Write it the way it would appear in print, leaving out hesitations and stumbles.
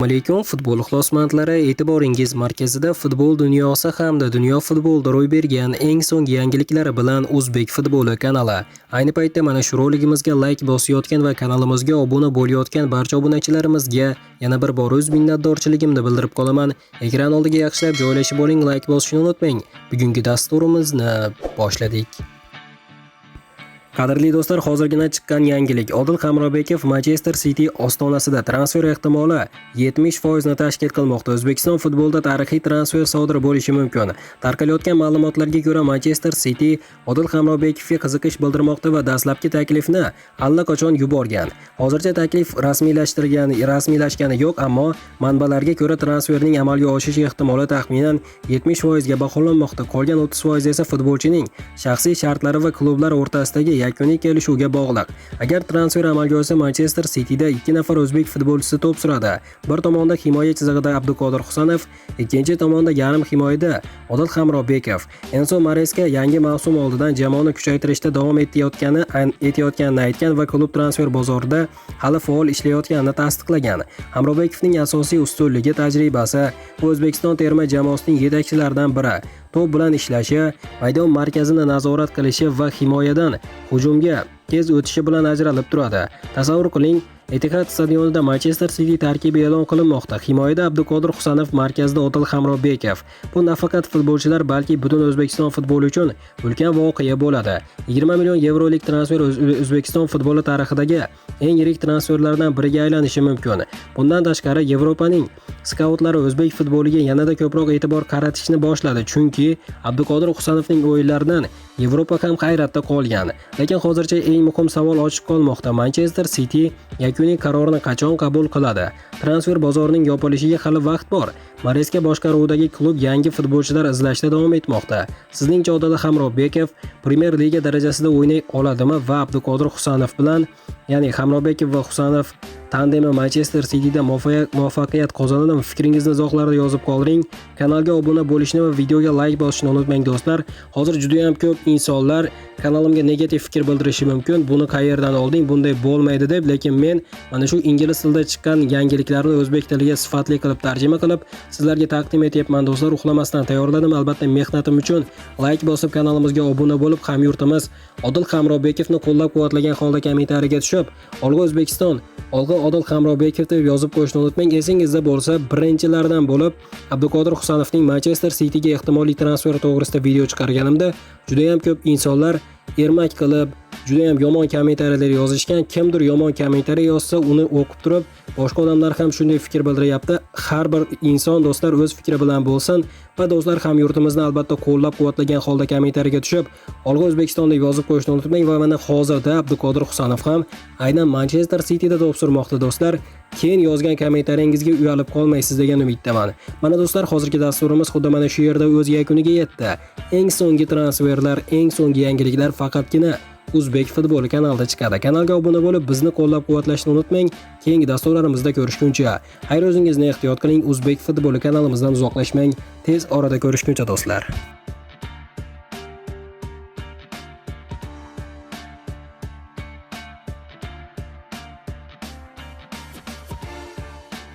Alaykum, futbol ixlosmandlari, e'tiboringiz markazida futbol dunyosi hamda dunyo futbolida ro'y bergan eng so'nggi yangiliklari bilan O'zbek futboli kanali. Ayni paytda mana shu roligimizga like bosayotgan va kanalimizga obuna bo'layotgan barcha obunachilarimizga yana bir bor o'z minnatdorchiligimni bildirib qolaman. Ekran oldiga yaxshilab joylashib oling, like bosishni unutmang. Bugungi dasturimizni boshladik. Qadrli do'stlar, hozirgina chiqqan yangilik. Odil Hamrobekov Manchester City ostonasida, transfer ehtimoli 70% ni tashkil qilmoqda. O'zbekiston futbolida tarixiy transfer sodir bo'lishi mumkin. Tarqalayotgan ma'lumotlarga ko'ra, Manchester City Odil Hamrobekovga qiziqish bildirmoqda va dastlabki taklifni allaqachon yuborgan. Hozircha taklif rasmiylashgani yo'q, ammo manbalarga ko'ra transferning amalga oshish ehtimoli taxminan 70% ga baholanmoqda. Qolgan 30% esa futbolchining shaxsiy shartlari va klublar o'rtasidagi yakuniy kelishuvga bog'liq. Agar transfer amalga oshsa, Manchester Cityda ikki nafar o'zbek futbolchisi to'p suradi. Bir tomonda himoya chizig'ida Abduqodir Husanov, ikkinchi tomonda yarim himoyada Odil Hamrobekov. Enso Mareska yangi mavsum oldidan jamoani kuchaytirishda davom etayotganini aytgan va klub transfer bozorida hali faol ishlayotganini tasdiqlagan. Hamrobekovning asosiy ustunligi tajribasi. U O'zbekiston terma jamoasining yetakchilaridan biri. To'p bilan ishlashi, maydon markazini nazorat qilishi va himoyadan hujumga tez o'tishi bilan ajralib turadi. Tasavvur qiling, Etihad stadionida Manchester City tarkibi e'lon qilinmoqda. Himoyada Abduqodir Husanov, markazda Odil Hamrobekov. Bu nafaqat futbolchilar, balki butun O'zbekiston futboli uchun ulkan voqea bo'ladi. 20 million yevrolik transfer O'zbekiston futboli tarixidagi eng yirik transferlardan biriga aylanishi mumkin. Bundan tashqari, Yevropaning skautlari o'zbek futboliga yanada ko'proq e'tibor qaratishni boshladi, chunki Abduqodir Husanovning o'yinlaridan Yevropa ham hayratda qolgan. Lekin hozircha eng muhim savol ochiq qolmoqda. Manchester City yakuniy qarorni qachon qabul qiladi? Transfer bozorining yopilishiga hali vaqt bor. Mareska boshqaruvidagi klub yangi futbolchilar izlashda davom etmoqda. Sizningcha, Odil Hamrobekov Premyer Liga darajasida o'ynay oladimi va Abduqodir Husanov bilan, ya'ni Hamrobekov va Husanov tandemi Manchester Cityda muvaffaqiyat qozonadimi? Fikringizni izohlarda yozib qoldiring. Kanalga obuna bo'lishni va videoga like bosishni unutmang, do'stlar. Hozir juda ham ko'p insonlar kanalimga negativ fikr bildirishi mumkin. Buni qayerdan olding? Bunday bo'lmaydi deb, lekin men mana shu ingliz tilida chiqqan yangiliklarni o'zbek tiliga sifatli qilib tarjima qilib sizlarga taqdim etyapman, do'stlar. Uxlamasdan tayyorladim. Albatta, mehnatim uchun like bosib, kanalimizga obuna bo'lib, hamyurtimiz Odil Hamrobekovni qo'llab-quvvatlagan holda kommentariyaga tushib, "Olg'a O'zbekiston, olg'a Odil Hamrobekov" deb yozib qo'yishni unutmang. Esingizda bo'lsa, birinchilardan bo'lib Abduqodir Husanovning Manchester Cityga ehtimoliy transferi to'g'risida video chiqarganimda juda ham ko'p insonlar ermak qilib, juda ham yomon kommentariyalar yozishgan. Kimdir yomon kommentariy yozsa, uni o'qib turib, boshqa odamlar ham shunday fikr bildiryapti. Har bir inson, do'stlar, o'z fikri bilan bo'lsin va do'stlar, hamyurtimizni albatta qo'llab-quvvatlagan holda kommentariyaga tushib, "Olg'a O'zbekiston" deb yozib qo'yishni unutmang va mana hozirda Abduqodir Husanov ham aynan Manchester Cityda to'p surmoqda, do'stlar. Keyin yozgan kommentariyangizga uyalib qolmaysiz degan umiddaman. Mana do'stlar, hozirgi dasturimiz xuddi mana shu yerda o'z yakuniga yetdi. Eng so'nggi transferlar, eng so'nggi yangiliklar faqatgina O'zbek futboli kanalida chiqadi. Kanalga obuna bo'lib, bizni qo'llab-quvvatlashni unutmang. Keyingi dasturlarimizda ko'rishguncha, xayr, o'zingizni ehtiyot qiling. O'zbek futboli kanalimizdan uzoqlashmang. Tez orada ko'rishguncha, do'stlar.